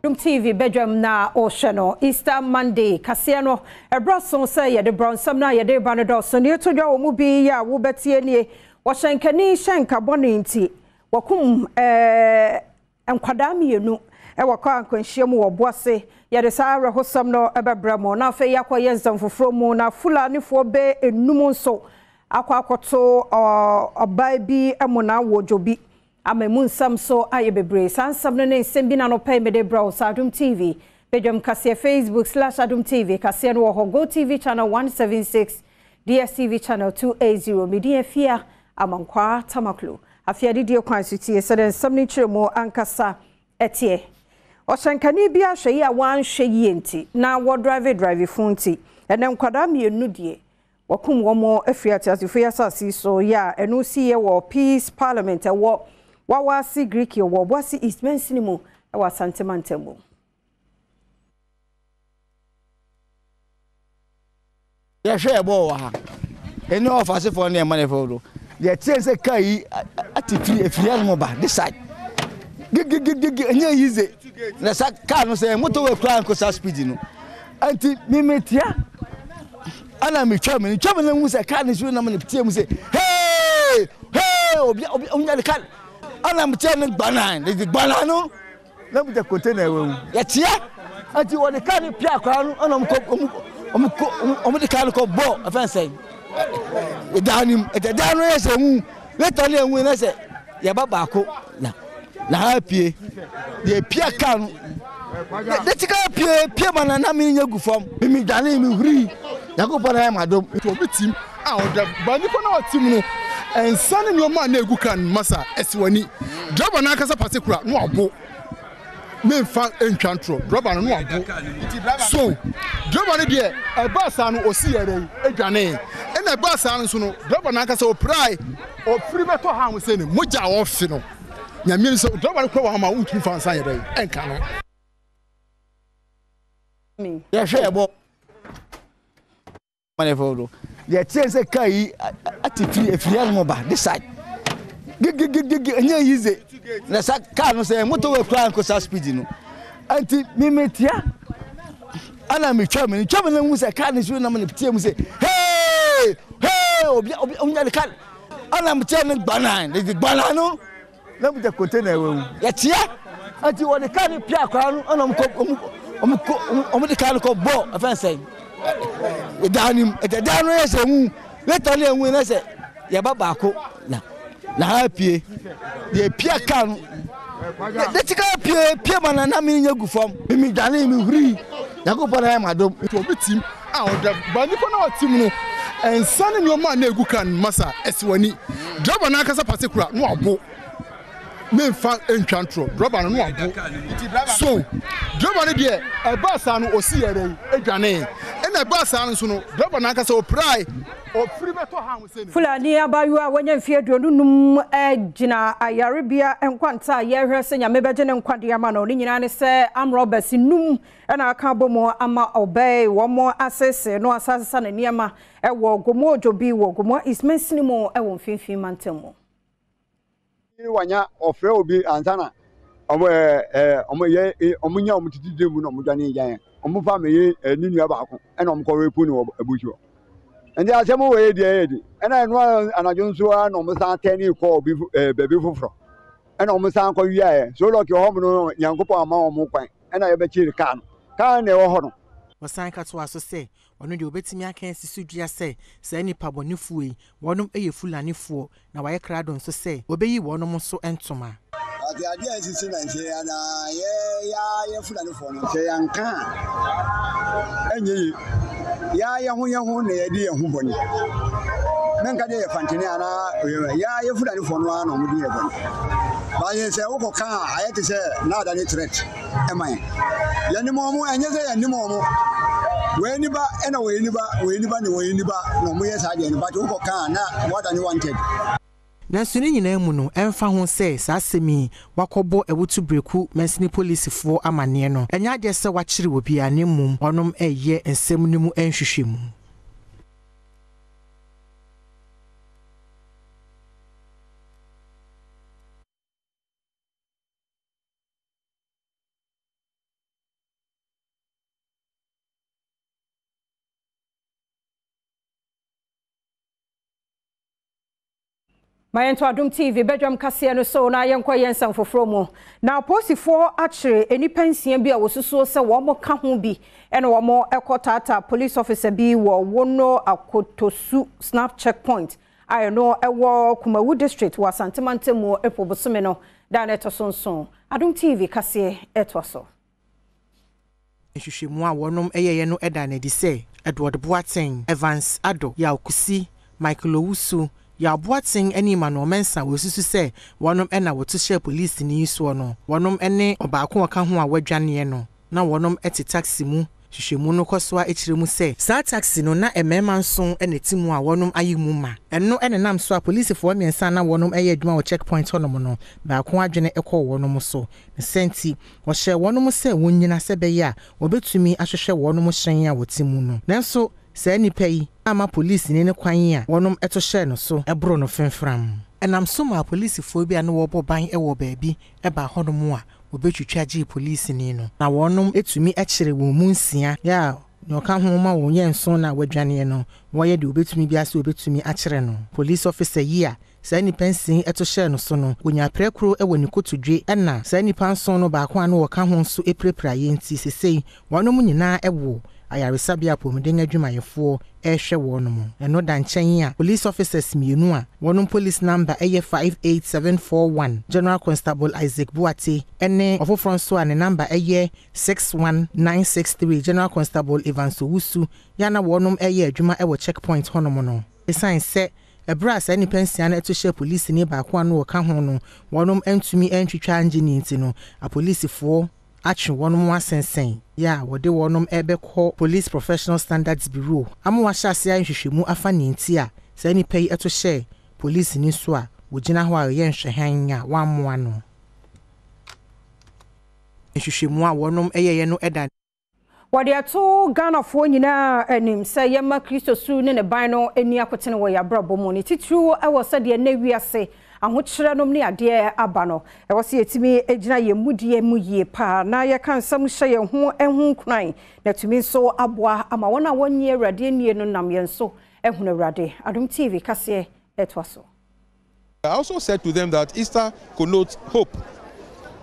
Adom TV badwam na ɔhwɛ no Easter Monday kaseɛ no ɛberɛ so sɛ yɛde brɔnsɛm no a yɛde ba no dɔɔso ne ɛto dwa wɔ mu bi yɛ a wobɛtie nie. Wɔhyɛnkani hyɛnka bɔne nti wɔkum nkwadaa mmienu wɔ kaa nkwanhyia mu wɔ Boase. Yɛde saa awerɛhosɛm no bɛbrɛ mo. Na afei yɛakɔyɛ nsɛm foforɔ mu na Fulanifoɔ bɛ enum nso akɔ akɔto ɔbaa bi mona wɔ Dwobi ama emu nsɛm so ayɛ bebree. Saa nsɛm no ne nsɛm bi na anɔpa yi mede brɛ wo sɛ Adom TV badwam kaseɛ Facebook slash Adom TV kaseɛ no wɔ hɔ GoTv channel 176 DSTV channel 280. Me din Afia Amankwaa Tamaklo. Afei adedie kwan so tie sɛdeɛ nsɛm no nkyerɛmu ankasa teɛ. Ɔhyɛnkani bi ahwɛyie a wanhwɛ yie nti na wɔdrive drive fo nti ɛnɛ nkwadaa mmienu deɛ wɔkum wɔn afiri ateasefo yi asase yi so yɛ a ɛno siiɛ wɔ Peace Parliament ɛwɔ Wawase Greek wɔ Obuasi East mansini mu wɔ Asante mantam mu. Yɛhwɛ yɛ bɔɔl wɔ ha. Ɛne ɔfasefoɔ ne ɛma ne fɛ do. Deɛ teɛ sɛ kaa yi ate firi efiri anum ba this side. Gigigigigi ɛnyɛ yize. Na sa kaa no sɛ motorway koraa nko saa speed no. Nti mimetia ɛna metwa mi twa mi na hu sɛ kaa no so nam ne teɛ mu sɛ hey hey obi obi onya de kaa ɛna mekyɛ ne gbanan ne gbanan no. Na mu sɛ container wɔ mu. Yɛkyea nti wɔde kaa no pia akwadaa no ɛna wɔn kɔ wɔn kɔ wɔn de kaa no kɔ bɔ ɛfɛn sɛn ɛdan no mu ɛdan no yɛ sɛ ehu later no ehu yɛ sɛ yɛba baako na na ha pie deɛ pia kaa no de ti kaa pie pie ma na na mi nyɛ gu fam mi dwane mi huri Nyankopɔn na ayɛ ma dom. Nti obi tim a ɔda ba nipa na ɔte mu no nsa ne nneɛma a na egu car no mu masa ɛsi w'ani driver no ankasa pase kura no abo memfa ntwa ntorɔ driver no no abo so driver no deɛ ɛbaa saa no ɔsi yɛ dɛ adwane ɛna ɛbaa saa no nso no driver no ankasa ɔpirae ɔfiri bɛtɔ ha ho sɛ ne mogya a ɔfe no nyame sɛ driver no kura wɔn ama wontumi fa nsa yɛ dɛ ɛnka no. Yɛhwɛ yɛ bɔ. Deɛ teɛ sɛ kaa yi ate firi efiri anum ba this side gigigigigi ɛnyɛ yize na sa kaa no sɛ motorway koraa nko saa speed no nti mimetia ɛna metwa mi twa mi na hu sɛ kaa no so nam ne teɛ mu sɛ hey hey obi obi onya de kaa ɛna mekyɛ ne gbanan ne gbanan no. Na mu sɛ container wɔ mu. Yɛkyea nti wɔde kaa no pia akwadaa no ɛna wɔn kɔ wɔn kɔ wɔn de kaa no kɔ bɔ ɛfɛn sɛn ɛdan no mu ɛdan no yɛ sɛ ehu later no ehu yɛ sɛ yɛba baako na na ha pie deɛ pia kaa no de ti kaa pie pie ma na na mi nyɛ gu fam mi dwane mi huri Nyankopɔn na ayɛ ma dom. Nti obi tim a ɔda ba nipa na ɔte mu no nsa ne nneɛma a na egu car no mu masa ɛsi w'ani driver no ankasa pase kura no abo memfa ntwa ntorɔ driver no no abo so driver no deɛ ɛbaa saa no ɔsi yɛ dɛ adwane ɛna ɛbaa saa no nso no driver no ankasa ɔpirae ɔfiri bɛtɔ ha ho sɛ ne. Fulani abaayewa a wanya mfeɛ 25 gyina ayarebea nkwanta a yɛrehwɛ sɛ Nyame bɛgye ne nkwa de ama no. Ne nyinaa ne sɛ armed robbers num na aka abɔ mu ama ɔbaa yi wɔn asese no asan asesa ne nneɛma wɔ Gomoa Odwobi wɔ Gomoa East mansini mu wɔ Mfinfini mantam mu. Wanya ɔfrɛ obi ansa na ɔmo ɛɛ ɛɛ ɔmo yɛ ɔmo nya ɔmo titi dan mu na ɔmo dwane gyan ɔmo fa mi yɛ ne nua baako ɛna ɔmo kɔ rape no wɔ abusu hɔ nti asɛm wɔ yɛ deɛ yɛ di ɛna ɛno anadwo nso ara na ɔmo san tɛn kɔ obi ɛɛ baabi foforɔ ɛna ɔmo san kɔ wiaɛ so lɔki hɔ mo no nyankopɔn ama ɔmo kwan ɛna yɛbɛkyere kaa no kaa na ɛwɔ hɔ no. Wɔsan ka toaa so sɛ, Ɔno deɛ wɔbɛtumi aka asi so dua sɛ saa nnipa bɔnefoɔ yi, wɔnom yɛ Fulanifoɔ, na wɔayɛ krado nso sɛ wɔbɛyi wɔnom nso ntoma. But adeɛ a esisi na nkyɛ yɛ na yɛ ya yɛ Fulanifoɔ no sɛ yɛanka a ɛnyɛ yie. Ya yɛ ho yɛ ho na yɛde yɛn ho bɔne. Mɛnka deɛ yɛ Fantene anaa ya yɛ Fulanifoɔ no ara na wɔde yɛ bɔne. But sɛ wokɔka a ayɛ te sɛ na adane threat. ma yɛn. Yɛnim wɔn, ɛnyɛ sɛ yɛnnim wɔn. Wei ni ba ɛna wei ni ba, wei ni ba ne wei ni ba na wɔyɛ saa deɛ no, but wokɔ ka a na woadane wanted. Nanso ne nyinaa mu no, ɛmfa ho sɛ saa asɛm yi wɔakɔbɔ Awutu Breku mansini polisifoɔ amanneɛ no, ɛnyɛ adeɛ sɛ wɔakyere obiara na mmom wɔnom reyɛ nsɛm no mu nhwehwɛmu. Ma yɛnto Adom TV badwam kaseɛ no so na yɛnkɔ yɛn nsɛm foforɔ mu. Na apolisifoɔ akyere nnipa nsia bi a wɔsusuo sɛ wɔn ka ho bi na wɔn kɔ taataa police officer bi wɔ Wono Akotosu Snap Checkpoint a ɛno ɛwɔ Kumawu District wɔ Asante Mantam mu April bosome no da a na ɛtɔ so nson. Adom TV kaseɛ ɛtoa so. Nhwehwɛmu a wɔnom yɛeɛ no daa no adi sɛ Edward Boateng, Evans Addo, Yaw Kusi, Michael Owusu, Yaw Boateng ne Emmanuel Mensah a wɔsusu sɛ wɔnom na wɔto hyɛɛ polisini yi soɔ no, wɔnom ne ɔbaako a ɔka ho a wadwaneɛ no, na wɔnom te taxi mu. Nhwehwɛmu no kɔ so ara kyerɛ mu sɛ, saa taxi no na mmarima nson na ɛte mu a wɔnom ayɛ mu ma. Ɛno na ɛnam so a polisifoɔ mmiɛnsa a na wɔnom yɛ adwuma wɔ check point hɔnom no, baako adwene kɔɔ wɔnom so. Ne saa nti, wɔhyɛɛ wɔnom sɛ wɔnnyina sɛ ɛbɛyɛ a wɔbɛtumi ahwehwɛ wɔnom hyɛn a wɔte mu no. Nanso saa nnipa yi amma polisini no kwan a wɔnom to hyɛɛ no so boroo no fremfram. Ɛnam so maa polisifoɔ bi a na wɔrebɔ ban wɔ baabi baa hɔnom a wɔbɛtwitwa gyee polisini no, na wɔnom tumi kyeree wɔn mu nsia a nea ɔka ho ma wɔyɛ nson no a wɔadwaneɛ no, wɔyɛ deɛ wɔbɛtumi biara sɛ wɔbɛtumi akyere no. Police officer yi a Saa nnipa nsia yi to hyɛɛ no so no, ɔnyaa pirakuro wɔ ne kotodwe ɛna saa nnipa nson no baako a na ɔka ho nso pirapiraeɛ nti sesei wɔnom nyinaa wɔ ayaresabea apɔmuden adwumayɛfoɔ rehwɛ wɔnom. Ɛno da nkyɛn a police officers mmienu a wɔnom police number yɛ 58741, General Constable Isaac Boate ne ɔfoforɔ nso a ne number yɛ 61963, General Constable Evans Owusu, yɛ a na wɔnom reyɛ adwuma wɔ check point hɔnom no. Esiane sɛ Bere a saa nnipa nsia no to hyɛɛ polisini baako a na ɔka ho no, wɔnom antumi antwitwa angye no nti no, apolisifoɔ atwe wɔnom asensɛn yɛ a wɔde wɔnom rebɛkɔ Police Professional Standards Bureau ama wɔahyɛ aseɛ ayɛ nhwehwɛmu afa nea nti a saa nnipa yi to hyɛɛ polisini so a wɔgyina hɔ a ɔyɛ nhwɛhan a wɔammoa no. Nhwehwɛmu a wɔnom yɛeɛ no da. Wɔde ato Ghanafoɔ nyinaa anim sɛ yɛmma Kristo su ne ne ban no nni akotene wɔ yɛn abrabɔ mu, ne titiriw wɔ sɛdeɛ nnɛ wiase ahokyerɛ nom ne adeɛ aba no. Ɛwɔ sɛ yɛtumi gyina yɛn mudie mu yie paa na yɛka nsɛm hyɛ yɛn ho ho nkuran na atumi nso aboa ama wɔn a wɔnnye Awurade nnie no nam yɛn so ahunu Awurade. Adom TV kaseɛ ɛtoa so. I also said to them that Easter connotes hope,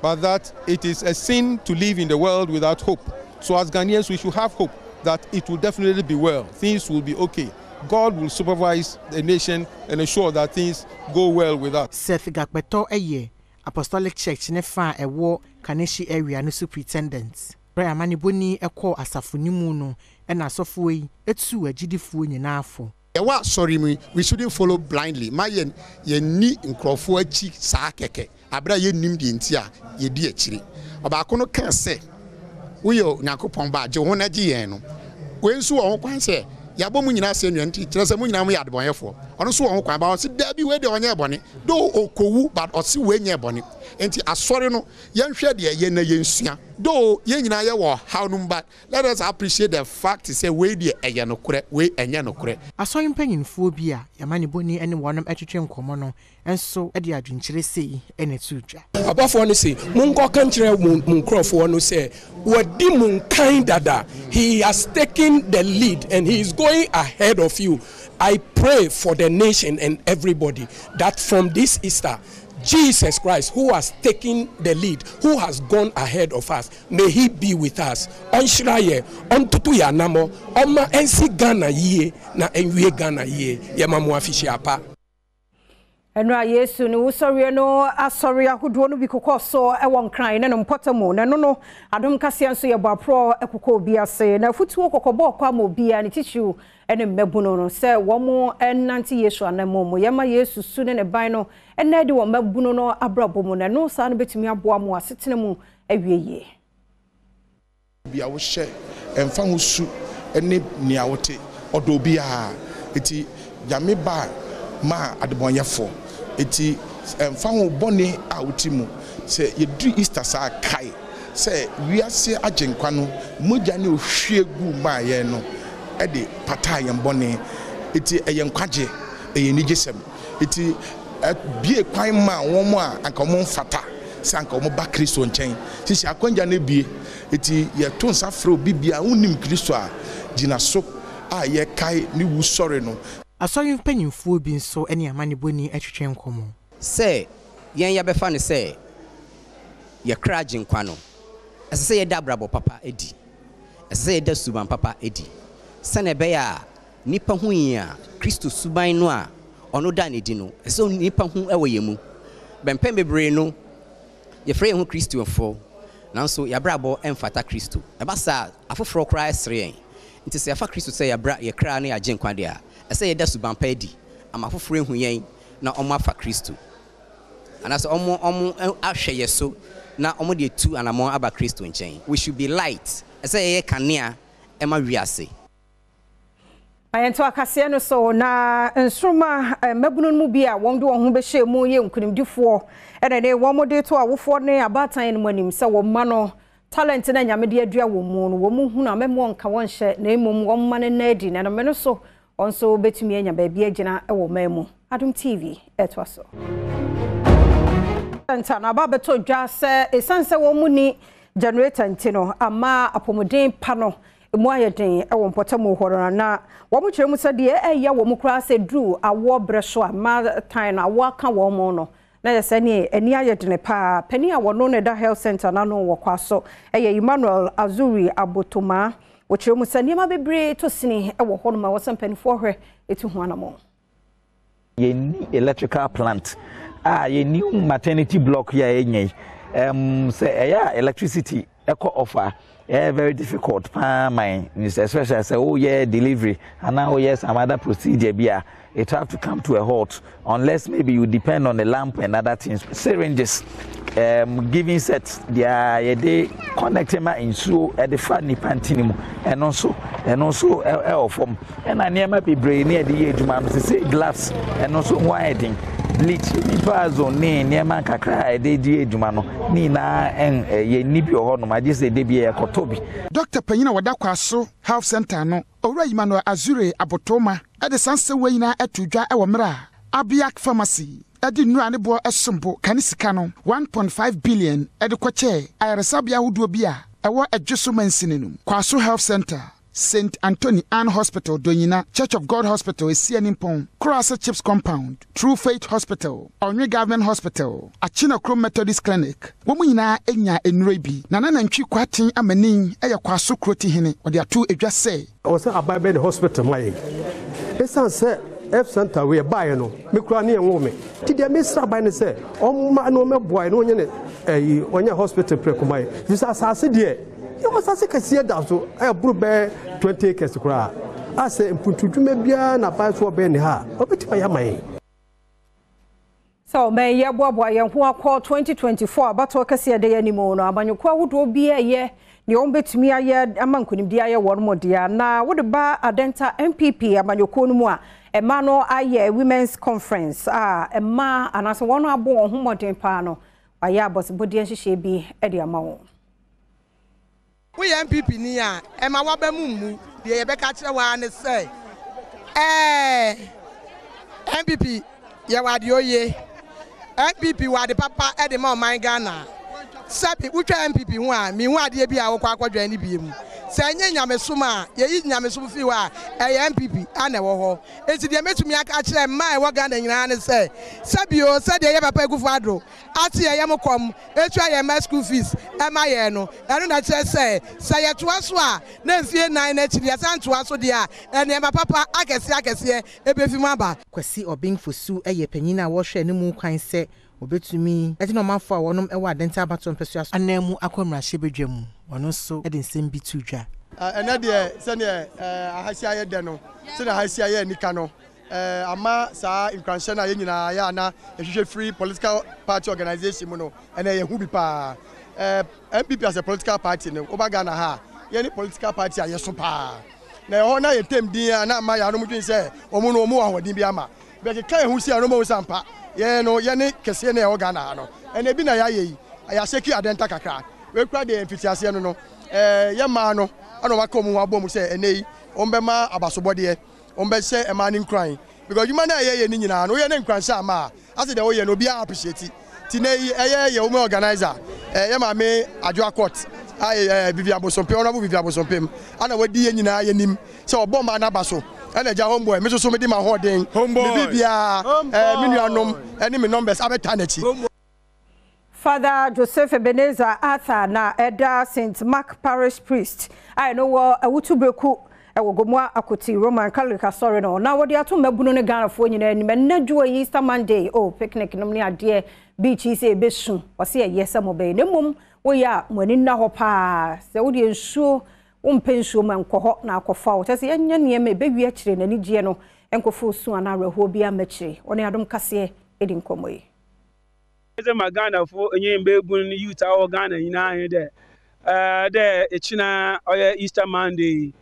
but that it is a sin to live in the world without hope. So as Ghanaians, we should have hope that it will definitely be well, things will be okay. God will supervise the nation and ensure that things go well with us. Seth Gakpetor yɛ Apostolic Church ne fa a ɛwɔ Kaneshie Area no Superintendent. Berɛ a amanebɔni kɔɔ asafo no mu no na asɔfoɔ yi tuu agyidifoɔ nyinaa fo. Yɛwɔ asɔre mu yi, we shouldn't follow blindly, mma yɛn yɛnni nkurɔfoɔ akyi saa kɛkɛ, aberɛ a yɛnnim deɛ nti a yɛdi akyire. Ɔbaako no kaa sɛ, Woyɛ Onyankopɔn Ba a, gye wo ho na gye yɛn no. Wei nso wɔ ho kwan sɛ, Yɛabɔ mo nyinaa asɛnnua nti, kyerɛ sɛ mo nyinaa moyɛ adebɔnyɛfoɔ. Ɔno nso wɔ ho kwan, but ɔse daabi, wei deɛ ɔnyɛɛ bɔne. Though ɔkɔwu, but ɔse wei nyɛɛ bɔne. Nti asɔre no, yɛnhwɛ deɛ ɛyɛ na yɛnsua. Though yɛn nyinaa yɛwɔ ɔhaw no mu, but Let us appreciate the fact sɛ wei deɛ ɛyɛ nokorɛ, wei ɛnyɛ nokorɛ. Asɔre mpanyimfoɔ bi a yɛamanebɔni ne wɔnom twetwe nkɔmmɔ no nso de adwenkyerɛ sei na ɛtoo dwa. Abɔfoɔ no se, Monkɔka nkyerɛ mo nkurɔfoɔ no sɛ, Wadi mo nkan dada, he has taken the lead and he is going ahead of you. I pray for the nation and everybody that from this Easter, Jesus Christ who has taken the lead, who has gone ahead of us, may he be with us. Ɔnhyira yɛ, ɔntoto yɛ anamɔ, ɔmma ɛnsi Ghana yie na ɛnwie Ghana yie. Yɛma mo afihyia pa. Ɛno a Yesu ne wusɔreɛ no asɔre ahodoɔ no bi kokɔɔ so wɔ Nkran ne no mpɔtam, na ɛno no adom kaseɛ nso yɛbɔ aporɔ kokɔ obi ase, na afutuo kɔkɔbɔɔ kɔ ama obiara, ne titiriw ne mmabunu no, sɛ wɔn nnante Yesu anammɔn mu. Yɛma Yesu su ne ne ban no nna adi wɔ mmabunu no abrabɔ mu, na ɛno saa no bɛtumi aboa mo asetena mu awie yie. Bia wohyɛ ɛmfa ho su ne nea wote ɔdɔ obiara enti Nyame ba maa adebɔnyɛfoɔ enti ɛmfa ho bɔne a wote mu sɛ yɛduru Easter saa a kae sɛ wiase agyenkwa no mogya ne ohwie guu maa yɛn no de pataa yɛn bɔne enti ɛyɛ nkwagye ɛyɛ anigyesɛm enti ɛbue kwan maa wɔn a anka wɔn mfata sɛ anka wɔba Kristo nkyɛn. Sisi akwanya no abue, enti yɛto nsa frɛ obi biara a wonnim Kristo a, gyina so a yɛkae ne wusɔre no. Asɔre mpanyimfoɔ bi nso ne amanebɔni twetwe nkɔmmɔ. Sɛ yɛn yɛabɛfa no sɛ yɛn kra Agyenkwa no, ɛsɛ sɛ yɛda abrabɔ papa adi. Ɛsɛ sɛ yɛda suban papa adi sɛnea ɛbɛyɛ a nnipa hu yɛn a, Kristo suban no a ɔno daa no adi no, ɛsɛ sɛ nnipa hu wɔ yɛn mu. Mpɛn bebree no, yɛfrɛ yɛn ho Kristofo, nanso yɛn abrabɔ mfata Kristo. Ɛba saa a, afoforɔ koraa sere yɛn. Enti sɛ yɛafa Kristo sɛ yɛn kra ne yɛn Agyenkwa de a, ɛsɛ sɛ yɛda suban pa adi ama afoforɔ ahu yɛn na wɔafa Kristo, anaasɛ wɔahwɛ yɛn so na wɔde atu anammɔn aba Kristo nkyɛn. We should be light. Ɛsɛ sɛ yɛyɛ kanea ma wiase. Ma yɛnto akaseɛ no so, na nsoromma mmabunu no mu bi a wɔde wɔn ho bɛhyɛɛ mu yɛ nkunimdifoɔ na ɛne wɔn de to awofoɔ ne abaatan no mu anim sɛ wɔn mma no talent no a Nyame de adua wɔn mu no wɔn hunu a mɛma wɔnka wɔn nhyɛ na mmom wɔn mma no nna adi na ɛnam ɛno so wɔn nso bɛtumi anya baabi agyina wɔ ɔman mu. Adom TV ɛtoa so. Center no aba abɛtɔ dwa sɛ ɛsiane sɛ wɔn nni generator nti no ama apɔmuden pa no Emu ayɛ den wɔ mpɔtam hɔ no, na wɔkyerɛ mu sɛ deɛ ɛyɛ wɔn koraa sɛ duru awoɔ berɛ so a mmaatan no awoɔ aka wɔn no, na yɛ sɛ ne ani ayɛ dene paa. Panin a wɔno na ɛda Health Centre no ano wɔ Kwaso yɛ Emmanuel Azuri Abotomaa. Wɔkyerɛ mu sɛ nneɛma bebree tɔ sini wɔ hɔnom a ɛwɔ sɛ mpanimfoɔ hwɛ tu ho anammɔn. Yɛnni electrical plant a yɛn new maternity block yi a yɛnya yi um, sɛ ɛyɛ a electricity ɛkɔ off a ɛyɛ very difficult paa ma yɛn especially sɛ woyɛ delivery anaa woyɛ some other procedure bi a it have to come to a halt unless maybe you depend on the lamp and other things syringes um, giving set deɛ yɛde connect ma nsuo ɛde fa nipa ntini mu ɛno nso ɛno nso ɛwɔ fam Ɛna nneɛma bebree ne yɛde yɛ adwuma no sese gloves ɛno nso ho ayɛ den bleach nipa zone ne nneɛma nkakra a yɛde di adwuma no ne nyinaa ɛn yɛn nni bi wɔ hɔnom agye sɛ de bi yɛkɔtɔ bi. Dɔkta panyin a wɔda Kwaso Health Centre ano, Owura Emmanuel Azure Abotooma de saa nsɛm wei nyinaa too dwa wɔ mmerɛ a Abiak Pharmacy de nnuro a ne boɔ som bo ka ne sika no 1.5 billion de kɔkyɛɛ ayaresabea ahodoɔ bi a ɛwɔ Adwoso mansini no mu, Kwaso Health Centre. Saint Anthony Ann Hospital, Donyina, Church of God Hospital, Esianimpong, Kurase Chips Compound, True Faith Hospital, Ɔnwe Government Hospital, Akyinakrom Methodist Clinic. Wɔn nyinaa nyaa nnuro yi bi. Nana Nantwi Kwarteng Amanin yɛ Kwaso Kurotihene. Ɔde ato dwa sɛ. Ɛwɔ sɛ aban bɛyɛ ne hospital ma yɛn. Ɛsiane sɛ health center wei ɛbaeɛ no, me koraa ne yɛnwoo me. Nti deɛ mesrɛ aban ne sɛ ɔmma na ɔmmɛboa yɛn na ɔnyɛ ne ɛyi ɔnyɛ hospital prɛko ma yɛn. Ɛfiri sɛ asase deɛ Yɛwɔ asase kɛseɛ da so a ɛboro bɛyɛ 20 acres koraa a sɛ mpuntudwuma biara na aban so ɔbɛn ne ha a, ɔbɛtumi ayɛ ama yɛn. Sɛ ɔman yi aboaboa yɛn ho akɔ 2024 abatoɔ kɛseɛ da yi anim no, amanyɔkuo ahodoɔ bi reyɛ deɛ wɔbɛtumi ayɛ ama nkunimdie ayɛ wɔn dea. Na wode ba Adenta NPP amanyɔkuo no mu a, mmaa no ayɛ Women's Conference a mmaa anaasɛ wɔn a abɔ wɔn ho mmɔden paa no, wɔayɛ abɔsebɔdeɛ nhyehyɛeɛ bi de ama wɔn. Woyɛ NPP ni a, ɛma w'aba mu mmu. Deɛ yɛbɛka akyerɛ wo ara ne sɛ, ɛɛ NPP yɛwɔ adeɛ oye. NPP wɔ ade papa de ma ɔman Ghana. Sɛbe wotwa NPP ho a, menhu adeɛ bi a wokɔ akɔdwɛn no biom. Sɛ ɛnyɛ nyamesom a, yɛyi nyamesom firi hɔ a, ɛyɛ NPP a na ɛwɔ hɔ. Enti deɛ mɛtumi aka akyerɛ mmaa a ɛwɔ Ghana nyinaa ne sɛ, sɛbe o, sɛdeɛ yɛ papa Akufo Addo ate yɛn yam kɔm tua yɛn mma school fees ma yɛn no, ɛno na ɛkyerɛ sɛ, sɛ yɛtoa so a, na mfie nnan no akyi no yɛsan toa so deɛ a, nneɛma papa akɛseɛ akɛseɛ bɛfi mu aba. Kwasi Obeng Fosu yɛ panyin a wɔhwɛ no mu kwan sɛ wɔbɛtumi de ɔmanfoɔ a wɔnom wɔ Adenta abatoɔ mpɛsoa so ananmu akɔ mmarahyɛbadwa mu. Ɔno nso de nsɛm bi too dwa. Ɛnnɛ deɛ sɛdeɛ aha si ayɛ dɛ no, sɛdeɛ aha si ayɛ anika no, Ama saa nkuranhyɛ no a yɛn nyinaa yɛ a na yɛhwehwɛ firi political party organization mu no, ɛnɛ yɛhu bi paa. NPP as a political party no, woba Ghana ha a, yɛne political party a yɛso paa. Na ɛhɔ na yɛn din a na ama yɛanom dwen sɛ wɔn no wɔn wɔ ahoɔden bi ama. Bɛkeka yɛn ho si a no mahu sɛ ampa yɛn no yɛne kɛseɛ na ɛwɔ Ghana ha no. Ɛnɛ bi na yɛayɛ yi, yɛahyɛki adɛnta kakra. Wei kura deɛ mfitiaseɛ no no, yɛ mmaa no ɛna wɔaka wɔn ho abɔ mu sɛ ɛnɛ yi wɔn bɛma abasobɔdeɛ. Wɔbɛhyɛ mmaa no nkuran because adwuma no a yɛyɛ no nyinaa no woyɛ no nkuranhyɛ ama a asɛ deɛ woyɛ no obiara appreciate ti na yi ɛyɛ yɛ women organizer ɛyɛ maame Adwoa Court a ɛyɛ Vivian Bosompem Honorable Vivian Bosompem ana wadi yɛ nyinaa yɛ nim sɛ ɔbɔ mmaa n'aba so. Ɛna agya Homeboy, me nso so mede m'ahoɔden, me biribiara, ɛɛ me nuanom ɛne me numbers abɛtaa n'akyi. Father Joseph Ebenezer Arthur na ɛda St. Mark Parish Priest a ɛno wɔ Awutu Breku wɔ Gomoa Akoti Roman Catholic Asɔre no na wɔde ato mmabunu ne Ghanafoɔ nyinaa anim ɛnnɛ dwoɔ yi Easter Monday oh picnic nom ne adeɛ beach yi sɛ yɛbɛsu wɔse ɛyɛ sɛ mobɛyɛ na mmom woyɛ a mo ani nna hɔ paa sɛ wodeɛ nsuo wompɛ nsuo ma nkɔ hɔ na akɔfa wo kyɛ sɛ yɛnyɛ nneɛma ɛbɛwie akyire na anigyeɛ no nkɔfa osu anaa awerɛhoɔ biara mmakyire wɔne adom kaseɛ ɛdi nkɔmmɔ yi. Medze ma Ghanafo nye mbaebun youth a wɔwɔ Ghana nyina nye dɛ, dɛ ekyena ɔyɛ Easter Monday yi,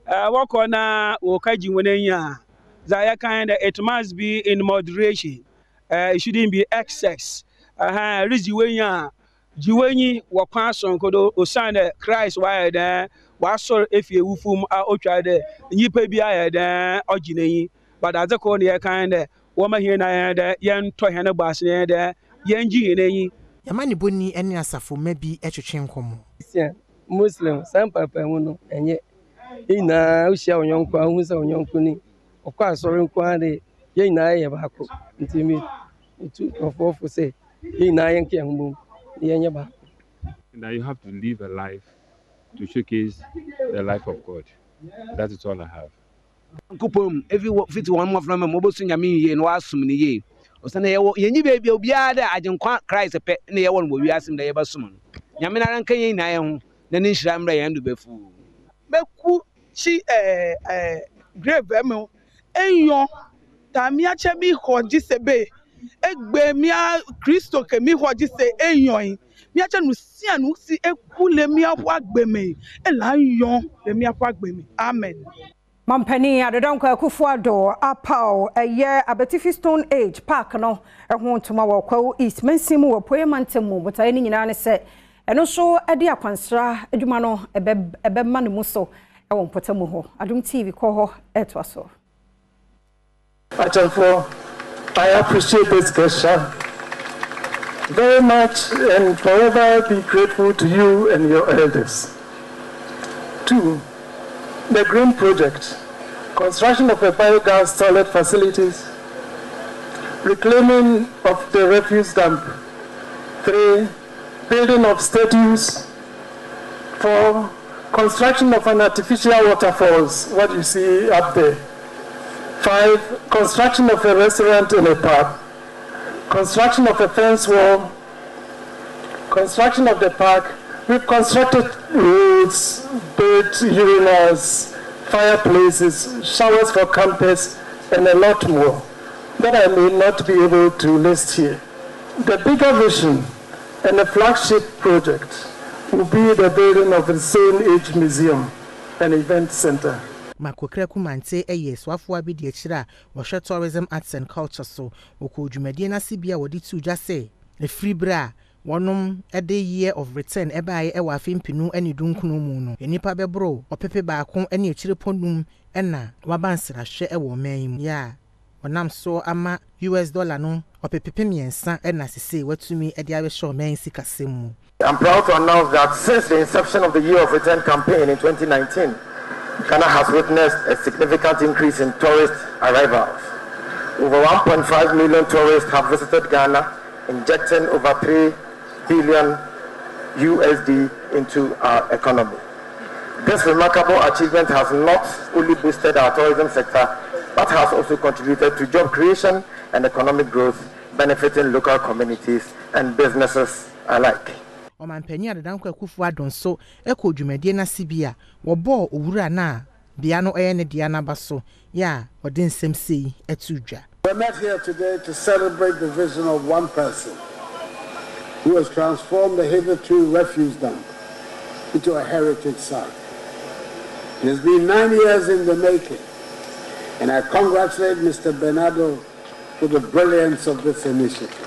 wɔkɔ na wɔkɛgye hɔn enyi a, dza yɛka nye dɛ it must be in moderation, it shouldn't be excess. Eridzi w'enyi a, gye w'enyi wɔ kwan soronko do osiandɛ Christ ɔayɛ dɛn, ɔasoɛr efi ewufo mu a otwar dɛ nyimpa biara yɛ dɛn, ɔgye n'enyi. But adze kor na yɛka nye dɛ, wɔma hɛn nyina yɛnyɛ dɛn, yɛntɔ hɛn bo ase na yɛnyɛ dɛn, yɛngye hɛn enyi. Y'amanebɔni ne asafo mma bi twetwe nkɔmmɔ. Christian, Muslim, saa mpaapaemu no, ɛnyɛ. Yɛn nyinaa, wohyia wo yɔnko a, wohu sɛ wo yɔnko ni. Ɔkɔ asɔre nko ara de, yɛn nyinaa yɛ baako. Nti me, metu nkurɔfoɔ fo sɛ, yɛn nyinaa yɛnka yɛn ho mmom na yɛnyɛ baako. That you have to live a life to showcase the life of God. That is all I have. Nyankopɔn mu, efi wɔ fitsi hɔn mboframba mu, wobosu Nyame yie na wɔasom no yie. Osiandɛ yɛwɔ yennyi beebi a obiara dɛ Agyenkwa Christ pɛ na yɛwɔ no wɔ wiase mu dɛ yɛbɛsom no. Nyame noara nka hɛn nyina ho na ne nhyira mbra hɛn do befuu. Meku tsi eh grave me eyɔ ta mía tse mi xɔ dzi se be egbe mía Kristo ke mi xɔ dzi se eyɔe. Mía tse nu sia nu si eku le mía ƒe agbe me ela yɔ le mía ƒe agbe me. Amen. Mampanin Addo Dankwa Akufo-Addo apaw ɛyɛ Abetifi Stone Age Park no ho ntoma wɔ Kwawu East mansin mu wɔ Apueeɛ Mantam mu. Botaeɛ no nyinaa ne sɛ ɛno nso de akwansra adwuma no bɛma ne mu so wɔ mpɔtamu hɔ. Adom TV kɔ hɔ retoa so. Akyɛmfoɔ, I appreciate this gesture very much and forever be grateful to you and your elders. 2. The Green Project, construction of a biogas toilet facilities, reclaiming of the refuse dump. 3. Building of statues. 4. Construction of an artificial waterfalls, what you see up there. 5. Construction of a restaurant and a park. Construction of a fence wall. Construction of the park. We've constructed roads, built urinals, fireplaces, showers for campers, and a lot more that I may not be able to list here. The bigger vision and the flagship project will be the building of the Stone Age Museum and Event Center. Mark Okraku Mantey yɛ soafoɔ abadiakyire a ɔhwɛ Tourism, Arts and Culture so. Ɔkɔɔ dwumadie no ase bi a wɔde too dwa sɛ, ɛfiri berɛ a wɔnom de Year of Return baeɛ wɔ afe mpenu ne dunkron mu no, nnipa bɛboro ɔpepe baako ne akyirepɔ num na wɔaba nsrahwɛ wɔ ɔman yi mu. Yɛ a wɔnam so ama US dɔla no ɔpepepe mmiɛnsa na sesei wɔatumi de abɛhyɛ ɔman yi sikasɛm mu. I'm proud to announce that since the inception of the Year of Return campaign in 2019, Ghana has witnessed a significant increase in tourist arrivals. Over 1.5 million tourists have visited Ghana, injecting over 3 billion USD into our economy. This remarkable achievement has not only boosted our tourism sector, but has also contributed to job creation and economic growth, benefiting local communities and businesses alike. Ɔmanpanin Addo Dankwa Akufo-Addo nso kɔɔ dwumadie no ase bi a wɔbɔɔ owura no a bea no yɛ ne dea no aba so yɛ a ɔde nsɛm sei too dwa. We're met here today to celebrate the vision of one person who has transformed the hitherto refuse dump into a heritage site. It has been nine years in the making, and I congratulate Mr. Bernardo for the brilliance of this initiative.